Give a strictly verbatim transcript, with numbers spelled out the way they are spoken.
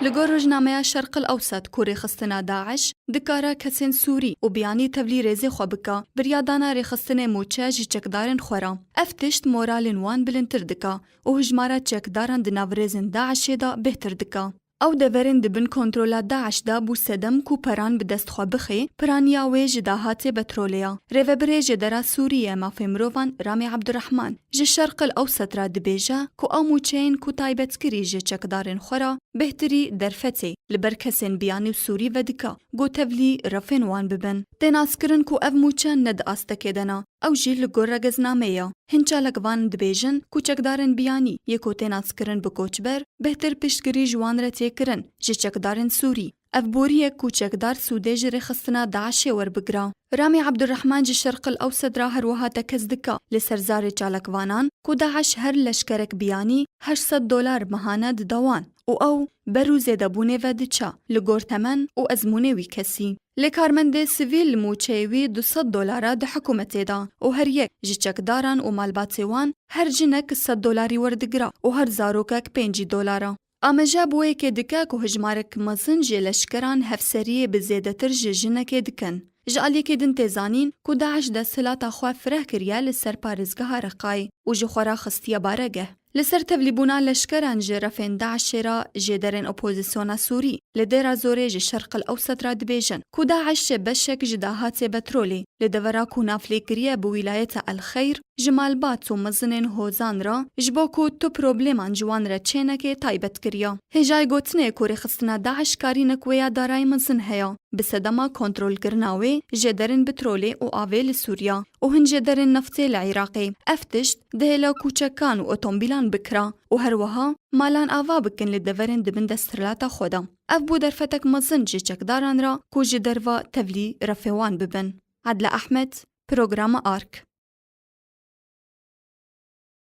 Li gor rojnameya Şerqil Ewsat ku rêxistina DAIŞ dikare kesên Sûrî û biyanî tevlî rêzê xwe bike, biriya dana rêxistinê mûçe ji çekdarên xwe re. Ev tişt moralên wan bilindtir dike û hijmara çekdaran di nav rêzên DAIŞê de bêhtir dike. Ew deverên di bin kontrola DAIŞ de bû sedem ku peran bi dest xwe bixe, piraniya wê ji dahatê petrolê ye. Rêvebirê Jêdera Sûrî yê Mafê Mirovan Ramî Ebdurehman ji Şerqil Ewsat re dibêje ku ew mûçeyên ku taybet kirî ji çekdarên xwe re bêhtirî derfetê li ber kesên biyanî û Sûrî vedike ku tevlî refên wan bibin. Tê naskirin ku ev mûçe ne di astekê de ne, ew jî li gor regeznameyê ye. Hin çalakvan dibêjin ku çekdarên biyanî yê ku tê naskirin bi koçber, bêhtir piştgirî ji wan re tê kirin, ji çekdarên Sûrî. Ev borî ye ku çekdar sûdê ji rêxistina DAIŞê werbigire. Ramî Ebdurehman ji Şerqil Ewsat re her wiha tekez dike li ser zarê çalakvanan ku DAIŞ her leşkerek biyanî heşt sed dolar mehane dide wan û ew ber û zêdebûnê ve diçe li gor temen û ezmûnê wî kesî. Lê karmendê sivîl li mûçeyê wî du sed dolara di hikûmetê de û her yek ji çekdaran û malbatê wan her jinek sed dolarî werdigire û her zarokek pêncî dolara. Ameje bi wê yekê dike ku hijmarek mezin ji leşkeran hevseriyê bi zêdetir ji jinekê dikin. Ji aliyekê din tê zanîn ku DAIŞ desthilata xwe fireh kiriye li ser parêzgeha Reqayê û ji xwe re xistiye baregeh. Li ser tevlîbûna leşkeran ji refên DAIŞê re jêderên opozisyona Sûrî li Dêra Zorê ji Şerqil Ewsat re dibêjin ku DAIŞ beşek ji dahatê petrolê li devera ku navlê kiriye bi wîlayeta El Xeyr ji malbat û mezinên hozan re ji bo ku tu probleman ji wan re çêneke taybet kiriye. Hêjayê gotinê ku rêxistina DAIŞ karînek wê ya darayî mezin heye. Bi sedema kontrolkirina wê jêderên petrolê û avê li Sûriya û hin jêderên neftê li Iraqê. Ev tişt dihêle ku çekan û otomobîlan bikira û her wiha malan ava bikin li deverên di bin desthilata xwe de. Ev bû derfetek mezin ji çekdaran re ku ji derve tevlî refê wan bibin. Adile Ehmed, Programa Ark.